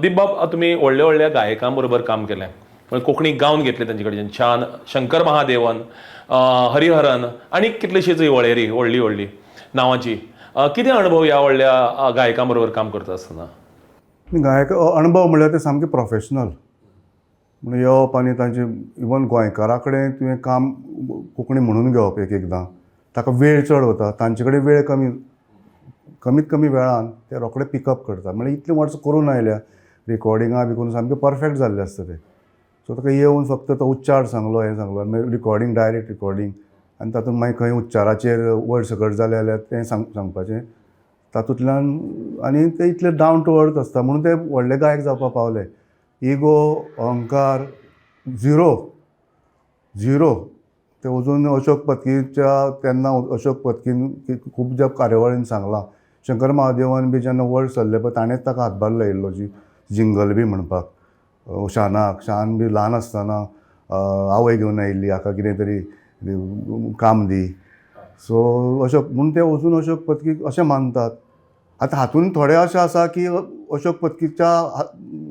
दीपबाब, तुमी व्हडल्या व्हडल्या गायकां बरोबर काम केलें, म्हणजे कोंकणी गावन घेतली तांचे कडच्यान. शान, शंकर महादेवन, हरिहरन आनी कितलीशीच ही वळेरी व्हडली व्हडली नांवाची. कितें अणभव ह्या व्हडल्या गायकां बरोबर काम करता आसतना? गायक अणभव म्हणल्यार ते सामके प्रोफेशनल म्हणून येवप आनी तांचे इवन गोंयकारा कडेन तुवें काम कोंकणी म्हणून घेवप, एक एकदां ताका वेळ चड वता, तांचे कडेन वेळ कमी. कमीत कमी वेळान ते रोखडे पिकअप करता. म्हणल्यार इतलीं वर्सां करून आयल्या, रिकॉर्डिंगां बी करून सामकें परफेक्ट जाल्लें आसता तें. सो ताका येवन फक्त तो उच्चार सांगलो, हें सांगलो, मागीर रिकॉर्डिंग, डायरेक्ट रिकॉर्डिंग. आनी तातूंत मागीर खंय उच्चाराचेर वयर सकयल जालें जाल्यार तें सांगपाचें तातूंतल्यान. आनी ते इतले डावन टू अर्थ आसता म्हणून ते व्हडले गायक जावपाक पावले. इगो, अहंकार झिरो, झिरो. ते अजून अशोक पत्कीच्या, तेन्ना अशोक पत्कीन खूब कार्यावळीन सांगलां, शंकर महादेवन बी जेन्ना वयर सरले पळय, ताणेंच ताका हातभार लायिल्लो जी जिंगल बी म्हणपाक. शानाक, शान बी ल्हान आसतना आवय घेवन आयिल्ली, हाका कितें तरी काम दी. सो अशोक म्हूण ते वचून अशोक पत्कीक अशें मानतात. आतां हातूंत थोडे अशें आसा की अशोक पत्कीच्या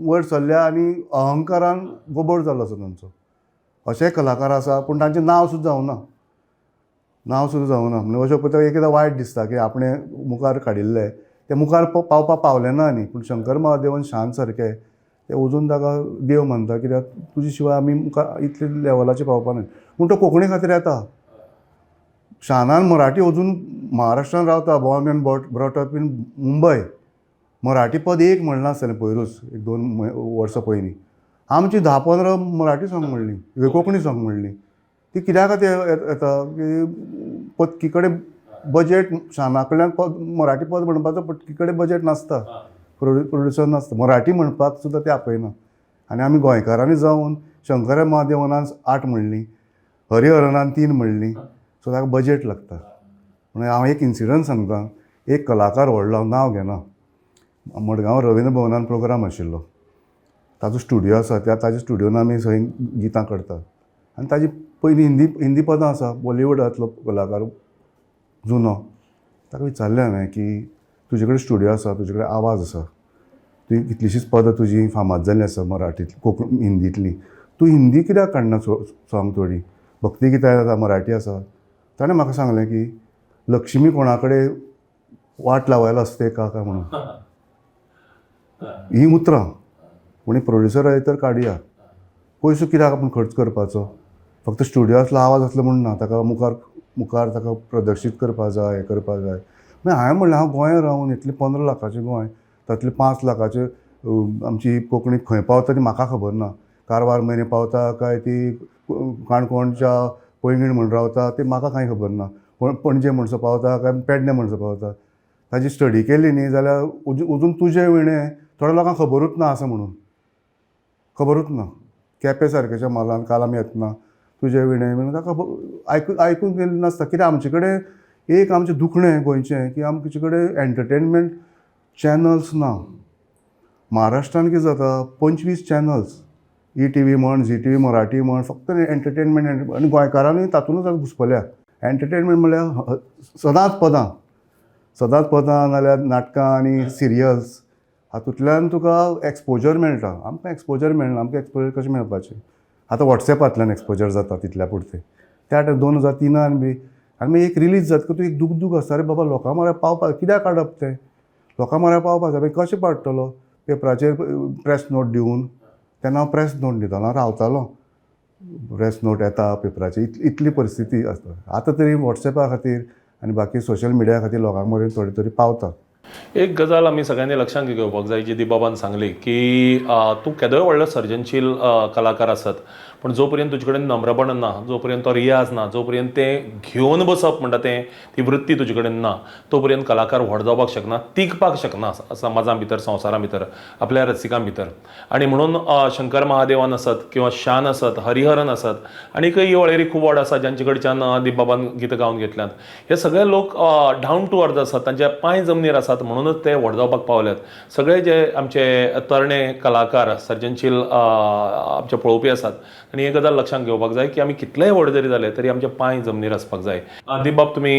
वयर सरल्या आनी अहंकारान गोबोर जालो आसा तांचो. अशेय कलाकार आसा, पूण तांचें नांव सुद्दां जावना, नांव सुद्दां जावना. म्हणजे अशोक पत्कीक एक एकदां वायट दिसता की आपणें मुखार काडिल्ले ते मुखार पावपाक पावले ना. न्ही, पूण शंकर महादेवन, शान सारके ते अजून ताका देव मानता, कित्याक तुजे शिवाय आमी मुखार इतले लेवलाचेर पावपा न्हय. पूण तो कोंकणी खातीर येता. शानान मराठी, अजून महाराष्ट्रान रावता, born and brought up in Mumbai, Marathi पद एक म्हणलां आसतलें पयरूच, एक दोन वर्सां पयलीं. आमची 10-15 मराठी सॉंग म्हणली, कोंकणी सॉंग म्हणली. ती कित्या खातीर येता की पत्की कडेन बजेट, शाना कडल्यान पद, मराठी पद म्हणपाचो पत्की कडेन बजेट नासता, प्रोड्युसर नासता. मराठी म्हणपाक सुद्दां ते आपयना. आनी आमी गोंयकारांनी जावन शंकर महादेवनान आठ म्हणली, हरिहरनान तीन म्हणली. सो ताका बजेट लागता. म्हणून हांव एक इन्सिडंट सांगता. एक कलाकार व्हडलो, हांव नांव घेना, मडगांव रवींद्र भवनान प्रोग्राम आशिल्लो. ताजो स्टुडियो आसा, त्या ताज्या स्टुडियोन आमी थंय गितां करतात आनी ताजी पयलीं हिंदी हिंदी पदां आसा. बॉलिवूडांतलो कलाकार जुनो. ताका विचारलें हांवें की तुजे कडेन स्टुडियो आसा, तुजे कडेन आवाज आसा, तुवें कितलींशींच पदां तुजीं फामाद जाल्लीं आसा मराठींतलीं, कोंकणी, हिंदींतलीं, तूं हिंदी कित्याक काडना सॉंग थोडीं? भक्ती गितां आसा, मराठी आसा. ताणें म्हाका सांगलें की लक्ष्मी कोणा कडेन वाट लावायला असते का काय म्हणून. हीं उतरां. कोणी प्रोड्युसर आहे तर काडया, पयसो कित्याक आपूण खर्च करपाचो? फक्त स्टुडियो आसलो, आवाज आसलो म्हूण ना, ताका मुखार मुखार ताका प्रदर्शीत करपा जाय, हें करपा जाय. मागीर हांवें म्हणलें, हांव गोंयांत रावन, इतलें 15 लाखाचें गोंय, तातूंतलें 5 लाखाचें आमची कोंकणी खंय पावता ती म्हाका खबर ना. कारवार मेरेन पावता काय ती काणकोणच्या पैंगीण म्हूण रावता ती म्हाका कांय खबर ना. पणजे म्हणसर पावता काय पेडणे म्हणसर पावता, ताजी स्टडी केली न्ही जाल्यार अजून तुजे विणें थोड्या लोकांक खबरूच ना आसा म्हणून, खबरूच ना. केपें सारकेच्या म्हालान काल आमी येतना तुजे विणें म्हणून ताका आयकूंक गेल्लें नासता. कित्याक आमचे कडेन एक आमचें दुखणें गोंयचें की आमचे कडेन एंटरटेनमेंट चॅनल्स ना. महाराष्ट्रान कितें जाता, 25 चॅनल्स, ई टी व्ही म्हण, झी टी व्ही मराठी म्हण, फक्त एंटरटेनमेंट. आनी गोंयकारांनी तातूंतच आतां घुसपल्या. एंटरटेनमेंट म्हणल्यार सदांच पदां, सदांच पदां, नाल्यार नाटकां आनी सिरियल्स. हातूंतल्यान तुका एक्सपोजर मेळटा. आमकां एक्सपोजर मेळना. आमकां एक्सपोजर कशें मेळपाचें? आतां वॉट्सॅपांतल्यान एक्सपोजर जाता तितल्या पुरतें. त्या टायम 2003न बी आनी मागीर एक रिलीज जातकच तूं एक दुगदूग आसता, अरे बाबा, लोकां म्हऱ्या पावपाक कित्याक काडप तें? लोकां म्हऱ्या पावपाक जाय. मागीर कशें पाडटलो? पेपराचेर प्रेस नोट दिवन. तेन्ना हांव प्रेस नोट दितालो, हांव रावतालो, प्रेस नोट येता पेपराचेर. इतली परिस्थिती आसता. आतां तरी वॉट्सॅपा खातीर आनी बाकी सोशल मिडिया खातीर लोकां मेरेन थोडे तरी पावता. एक गजाल आमी सगळ्यांनी लक्षांत घेवपाक जाय, जी दीपबाबान सांगली की तूं केदोय व्हडलो सर्जनशील कलाकार आसत, पूण जो पर्यंत तुजे कडेन नम्रपण ना, जो पर्यंत तो रियाज ना, जो पर्यंत तें घेवन बसप म्हणटा तें ती वृत्ती तुजे कडेन ना, तो पर्यंत कलाकार व्हड जावपाक शकना, तिगपाक शकना समाजा भितर, संवसारा भितर, आपल्या रसिकां भितर. आनी म्हणून शंकर महादेवन आसत किंवा शान आसत, हरिहरन आसत, आनीकय ही वळेरी खूब व्हड आसा ज्यांचे कडच्यान दीपबाबान गितां गावन घेतल्यांत. हे सगळे लोक डावन टू अर्थ आसात, तांचे पांय जमनीर आसात, म्हणूनच ते व्हड जावपाक पावल्यात. सगळे जे आमचे तरणे कलाकार, सर्जनशील आमचे पळोवपी आसात. आनी एक गजाल लक्षांत घेवपाक जाय की आमी कितलेय व्हड जरी जाले तरी आमचे पांय जमनीर आसपाक जाय. दिबाब, तुमी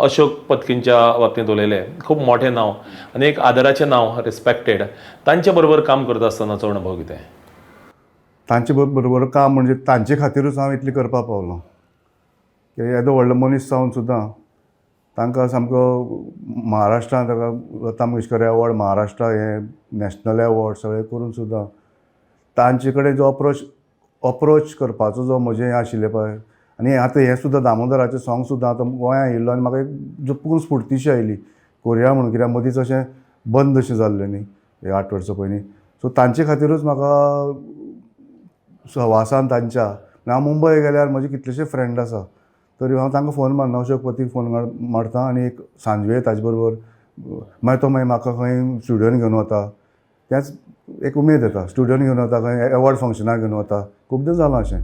अशोक पत्कींच्या बाबतींत उलयले. खूब मोठें नांव आनी एक आदराचें नांव, रिस्पेक्टेड. तांचे बरोबर काम करता आसतनाचो अणभव कितें? तांचे बरोबर काम म्हणजे तांचे खातीरूच हांव इतलें करपाक पावलो की येदो व्हडलो मनीस जावन सुद्दां तांकां सामको महाराष्ट्रांत ताका लता मंगेशकर एवॉर्ड, महाराष्ट्रा हें नॅशनल एवॉर्ड सगळें करून सुद्दां तांचे कडेन जो अप्रोच करपाचो जो म्हजें हें आशिल्लें पळय. आनी आतां हें सुद्दां दामोदराचें सोंग सुद्दां आतां गोंयांत येयल्लो आनी म्हाका एक जपून स्फुर्तीशी आयली कोरिया म्हणून, कित्याक मदींच अशें बंद अशें जाल्लें न्ही हे 8 वर्सां पयलीं. सो तांचे खातीरूच म्हाका सहवासान तांच्या. हांव मुंबय गेल्यार म्हजे कितलेशे फ्रेंड आसा तरी हांव तांकां फोन मारना, अशोक पतीक फोन मारता आनी एक सांजवेळ ताजे बरोबर मागीर तो मागीर म्हाका खंय स्टुडियोन घेवन वता. तेंच एक उमेद येता, स्टुडियोन घेवन वता, खंय एवॉर्ड फंक्शनाक घेवन वता. खुबदां जालां अशें.